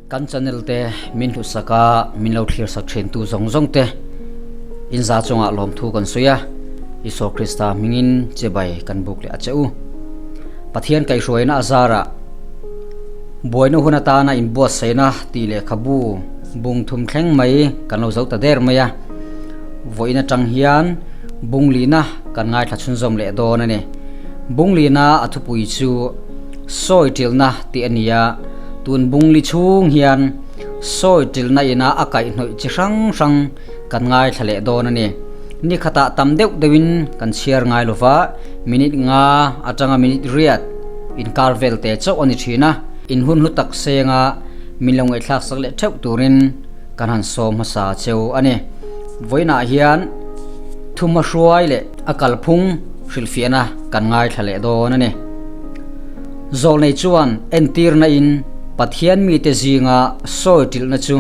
Kan channel te min hlusak a, min lo thlir sak thin tu zawng zawng te in za chungah lawmthu kan sawi a, Isua Krista hmingin chibai kan buk leh a che u. Pathian kaihhruaina a zarah buaina hun atana inbuatsaihna tih lehkhabu bung thum thleng mai kan lo zo ta der mai a, vawiin atang hian bung lihna kan ngaithla chhunzawm leh dawn a ni. Bung lihna a thupui chu sawi tilna tih a ni a, tun bung li chhung hian sawi tilna ina a kaihhnawih chi hrang hrang kan ngaithla leh dawn a ni. Ni khatah tam deuh deuhin kan chhiar ngai lo va, minute nga atanga minute riat inkar vel te chauh a ni thin a, in hun hlu tak senga min lo ngaihthlak sak leh theuh turin kan han sawm hmasa cheu a ni. Vawiinah hian thuma hruai leh a kalphung hrilhfiahna kan ngaithla leh dawn a ni. Zawlnei chuan entirna in Pathian mite zinga sawi tilhna chu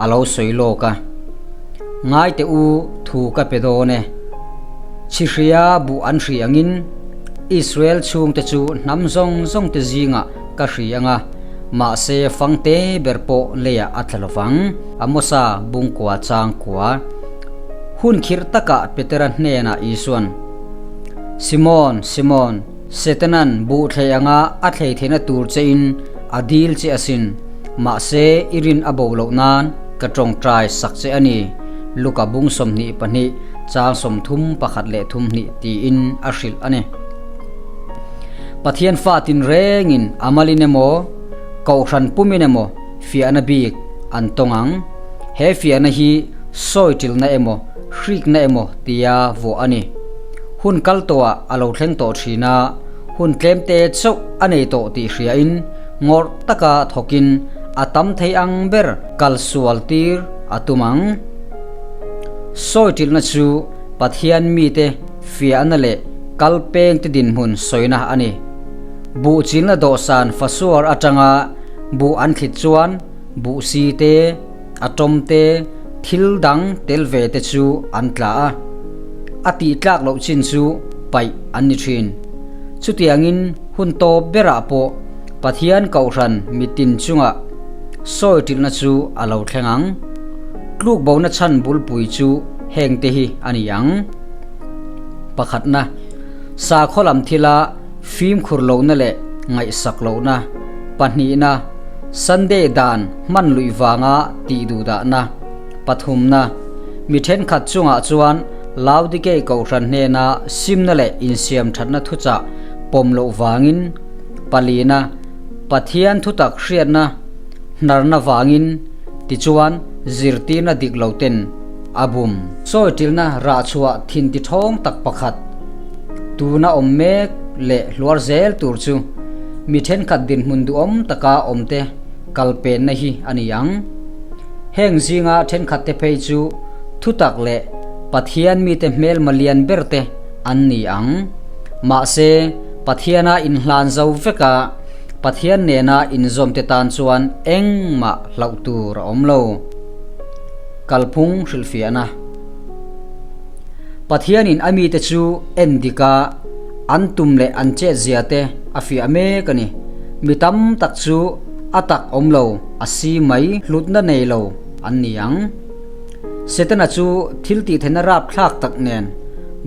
a lo sawi lawk a, Ngai teh u, thu ka pe dawn e. Chhihria buh an hri angin Israel chhungte chu hnam zawng zawngte zingah ka hri ang a, mahse fangte ber pawh leiah a tla lo vang. Amosa bungkua changkua hun khirh takah Petera hnenah Isuan, Simon, Simon, Setanan buh thlei anga a thlei theihna tur chein a dil che asin, mahse i rin a bo loh nan ka tawngtai sak che a ni, Luka bung 22 chang 31 leh 32 tiin a hrilh a ni. Pathian fa tinrengin a malin emaw, kohhran pumin emaw fiahna bik an tawng ang. He fiahna hi sawi tilna emaw, hrikna emaw tia vuah a ni. Hun kal tawhah a lo thleng tawh thin a, hun tlemte chauh a nei tawh tih hriain ngawrh taka thawkin a tam thei ang ber kal sual tir a tum ang. Sawi tilna chu Pathian mite fiahna leh kal pengte dinhmun sawina a ni. Buh chilna dawhsan fasuar atanga buh an thlit chuan buh si te, a tawm te, thil dang tel ve te chu an tla a, a tih tlak loh chin chu paih an ni thin. Chutiangin hun tawp berah pawh Pathian Kohhran mitin chungah sawi tilhna chu a lo thleng ang. Tluk bona chhan bulpui chu heng te hi a ni ang. Pakhatna, sakhaw lam thila fimkhur lohna leh ngaihsak lohna. Pahnihna, Sunday dan hman luih vanga tih duh dahna. Pathumna, mi thenkhat chungah chuan Laodikei Kohhran hnena simna leh insiam thatna thuchah pawm loh vangin. Palina, Pathian thutak hriatna hnarna vangin tichuan zirtirna dik lo ten a bum. Sawi tilna rah chhuah thin ti thawng tak pakhat tuna awm mek leh hluar zel tur chu mi thenkhat dinhmun duhawm taka awmte kal penna hi a ni ang. Heng zinga thenkhatte phei chu thutak leh Pathian mite hmelma lian berte an ni ang. Mahse, Pathiana inhlan zo veka Pathian nena inzawmte tan chuan engmah hlauh tur a awm lo. Kalphung hrilhfiahna. Pathianin a mite chu en dik a, an tum leh an chetzia te a fiah mek a ni. Mi tam tak chu a tak awm lo, a si mai hlutna nei lo an ni ang. Setana chu thil tih theihna rapthlak tak nen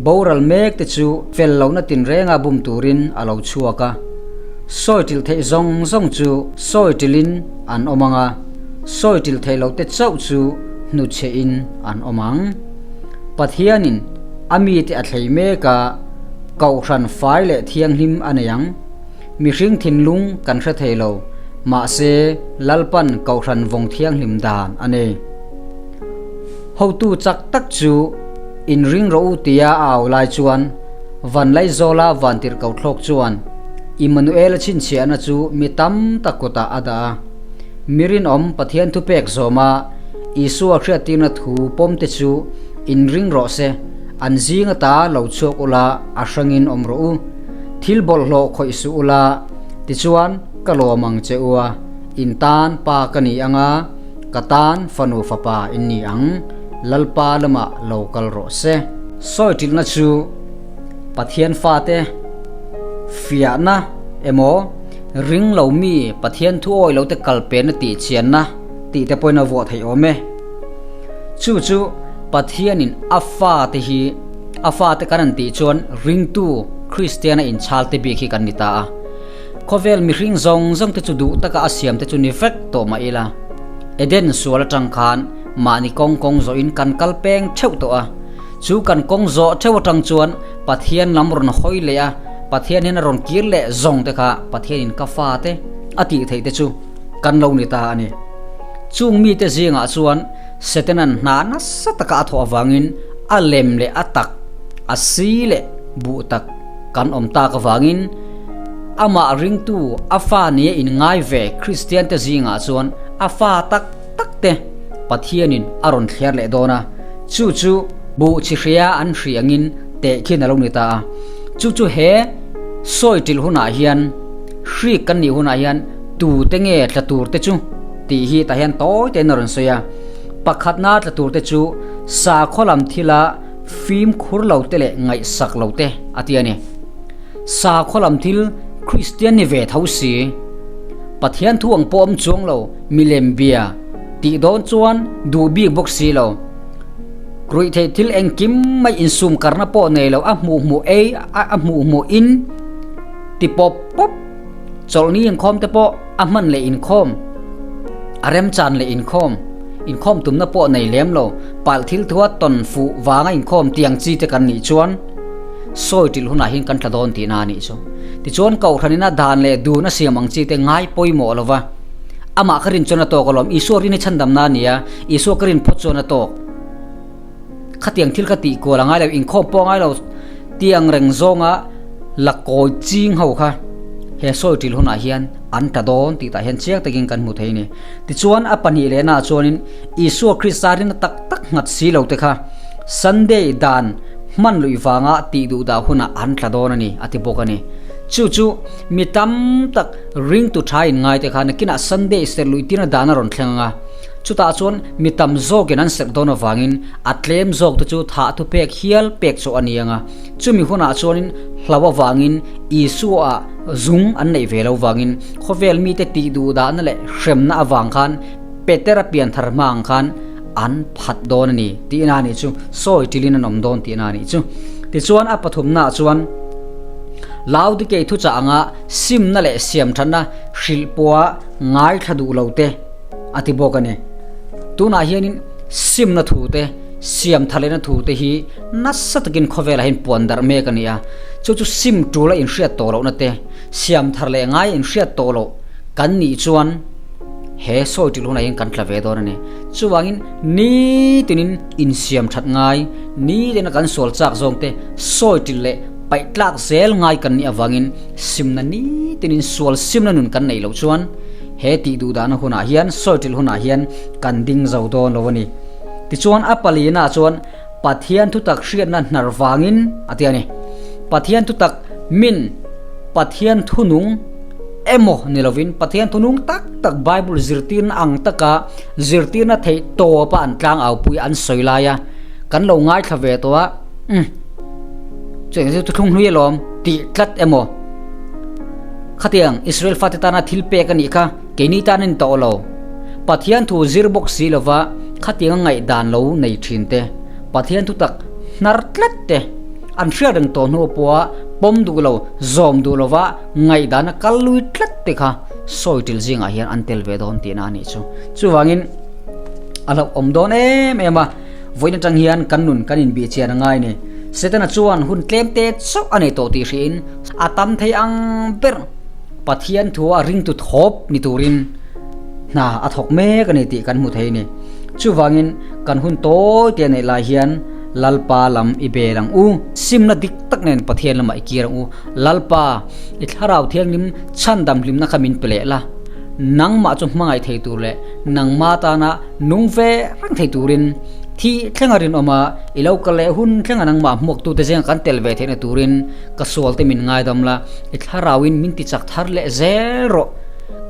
boral mek te chu fel lohna tinrenga bum turin a lo chhuak a. Sawi tilh theih zawng zawng chu sawi tilhin an awm ang a. Sawi til theih loh te chauh chu hnuchhe in an awm ang. Pathianin a mite a thlei mek a, Kohhran fai leh thianghlim a nei ang. Mihring thinlung kan hre thei lo, mahse Lalpan Kohhran vawng thianghlim dan a nei. Hotu chak tak chu inring rawh u tia a au lai chuan Vanlaizawla vantirhkohthlawk chuan Immanuela chhinchhiahna chu mi tam tak kutah a dah a. Mi rinawm Pathian thupek zawma Isua hriattirna thu pawmte chu inring rawh se, an zing ata lo chhuak ula a hrangin awm rawh u. Thil bawlhhlawh khawih suh ula, tichuan ka lawm ang che u a, in tan pa ka ni ang a, ka tan fanu fapa in ni ang, Lalpa lamah lo kal rawh se. Sawi ṭilhna chu Pathian fate fiahna emaw? Ring lo mi Pathian thu awi lo te kal penna tih chianna tih te pawhin a vuah theih awm e. Chu chu Pathianin a fate hi a fate kan han tih chuan ringtu Kristiana inchhal te bik hi kan ni ta a. Khawvel mihring zawng zawng te chu duh taka a siam te chu ni vek tawh mah ila, Eden sual atang khan mahni kawng kawng zawhin kan kal peng theuh tawh a. Chu kan kawng zawh theuh atang chuan Pathian lam rawn hawi leh a, Pathian hian a rawn kir leh zawng te kha Pathianin ka fate a tih theih te chu kan lo ni ta a ni. Chung mite zingah chuan Setanan hna nasa taka a thawh avangin a lem leh a tak, a si leh buh tak kan awm tak avangin amah ringtu a fa nia inngai ve Kristiante zingah chuan a fa tak tak te Pathianin a rawn thliar leh dawn a, chu chu buh chi hria an hri angin tehkhin a lo ni ta a. Chu chu he sawi ṭilh hunah hian hrik kan nih hunah hian tute nge tla tur te chu tih hi tah hian tawi tein a rawn sawi a. Pakhatna tla tur te chu sakhaw lam thila fimkhur lo te leh ngaihsak lo te a ti a ni. Sakhaw lam thil Kristian ni ve tho si, Pathian thu ang pawh awm chuang lo milem bia tih dawn chuan duh bik bawk si lo. Ruihtheih thil engkim mai insum karna pawh nei lo a hmuh hmuh ei a hmuh hmuh in ti pawp pawp. Chawlhni inkhawm te pawh a hman leh inkhawm, a remchan leh inkhawm, inkhawm tumna pawh nei lem lo, palh thil thua tawn fuh vanga inkhawm tiang chi te kan nih chuan sawi ṭilh hunah hian kan tla dawn tihna a nih chu. Tichuan Kohhranina dan leh dun a siam ang chi te ngai pawimawh lo va, amah ka rin chuan a tawk alawm, Isua rin hi chhandamna a ni a, Isua ka rin phawt chuan a tawk. Khatiang thil kha tih kual a ngai lo, inkhawm pawh a ngai lo tiang reng zawnga la kawi ching ho kha he sawi ṭil hunah hian an tla dawn tih tah hian chiang takin kan hmu thei a ni. Tichuan a pahnih lehnaah chuanin Isua Krista rinna tak tak nghat si lo te kha Sunday dan hman luih vanga tih duh dah hunah an tla dawn a ni a ti bawk a ni. Chu chu mi tam tak ringtu tha inngai te kha nakinah Sunday serh luih tirna dan a rawn thleng ang a. Chutah chuan mi tam zawkin an serh dawn avangin a tlem zawkte chu thah thu pek hial pek chu a ni ang a. Chumi hunah chuanin hlau avangin Isua-ah zung an neih ve lo vangin khawvel mite tih duhdahna leh hremna avang khan Petera pianthar hma ang khan an phat dawn a ni tihna a nih chu, sawi tilin an awm dawn tihna a nih chu. Tichuan a pathumnaah chuan Laodikei thuchah anga simna leh siamthatna hrilh pawha ngaithla duh lote, a ti bawk a ni. Tunah hianin simna thu te, siam tha lehna thu te hi nasa takin khawvelah hian puan darh mek a ni a. Chu chu sim tul a inhriat tawh lohna te, siam thar leh ngai a inhriat tawh loh kan nih chuan he sawi tul hunah hian kan tla ve dawn a ni. Chuvangin nitinin insiam that ngai, nitin a kan sual chak zawng te sawi tul leh paih tlak zel ngai kan nih avangin simna nitinin sual simna nun kan neih loh chuan He tih duhdahna hunah hian sawiṭilh hunah hian kan ding zo dawn lo a ni. Tichuan a palina chuan Pathian thutak hriatna hnar vangin a ti a ni. Pathian thutak min Pathian thunung emaw ni lovin Pathian thunung tak tak Bible zirtirna ang taka zirtirna theih tawpa an tlangaupui an sawi laia kan lo ngaithla ve tawh a, umm chu eng chu thuthlung hlui alawm tih tlat emaw Khatiang Israel fate tana thil pek a nih kha keini tan a ni tawh lo. Pathian thu zir bawk si lova khatianga ngaihdan lo nei thin te, Pathian thu tak hnar tlat te, an hriat reng tawh hnu pawha pawm duh lo, zawm duh lova ngaihdana kal lui tlat te kha sawi ṭil zingah hian an tel ve dawn tihna a nih chu. Chuvangin a hlauhawm dawn em em a. Vawiin atang hian kan nun kan inbihchian a ngai ni. Setana chuan hun tlem te chauh a nei tawh tih hriin a tam thei ang ber Pathian thua ringtu thawp ni turin hna a thawk mek a ni tih kan hmu thei a ni. Chuvangin kan hun tawi te neih lai hian Lalpa lam i bel ang u. Simna dik tak nen Pathian lamah i kir ang u. Lalpa, i thlarau thianghlim chhandam hlimna kha min pe leh la. Nangmah chu hmangaih thei tur leh nangma tana Nung ve reng thei turin thi thlenga rinawm a, i lo kal leh hun thlenga nangmah hmuaktute zenga kan tel ve theihna turin ka sualte min ngaidam la, i thlarauin min tichak thar leh zel rawh.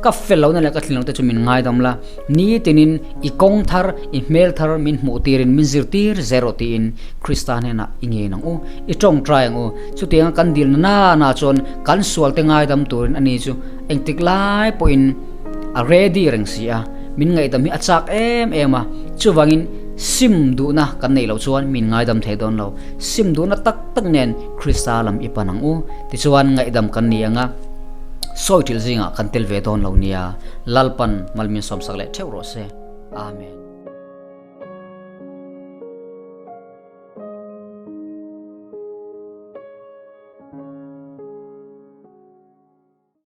Ka fel lohna leh ka thlin lohte chu min ngaidam la, nitinin i kawng thar, i hmel thar min hmuh tirin min zirtir zel rawh tiin Krista hnenah i ngen ang u, i tawngtai ang u. Chutianga kan dilna na na chuan kan sualte ngaidam turin ani chu engtik lai pawhin a ready reng si a, min ngaihdam hi a chak em em a, chuvangin sim duhna kan neih loh chuan min ngaidam thei dawn lo. Sim duhna tak tak nen Krista lam i pan ang u, tichuan ngaihdam kan ni ang a. Sawi ṭilh zingah kan tel ve dawn lo nia, Lalpan malmin sawmsak leh ṭheuh rawh se. Amen.